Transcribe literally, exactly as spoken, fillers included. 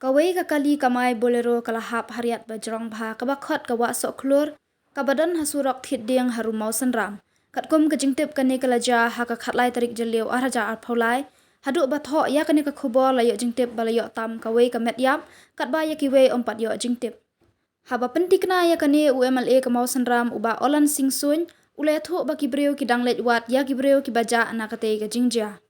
Kawei ka kali kamai Bolero ka la hap ha riat ba jrong bha kaba khot ka Wahsohkhlur, kaba don ha surok Thied Dieng harum Mawsynram. Katkum ka jingtip, kane ka la jia ha ka khatlai tarik Jylliew arhajar arphew lai. Haduh ba thoh ïa kane ka khubor la ïoh jingtip ba la ïoh tam kawei ka met ïap, katba ïa kiwei ym pat ïoh jingtip. Haba pyntikna ïa kane, u M L A ka Mawsynram, u Bah Oland Singh Suin, u la ïathuh ba ki briew ki dang leit wad ïa ki briew kiba jah na katei ka jingjia.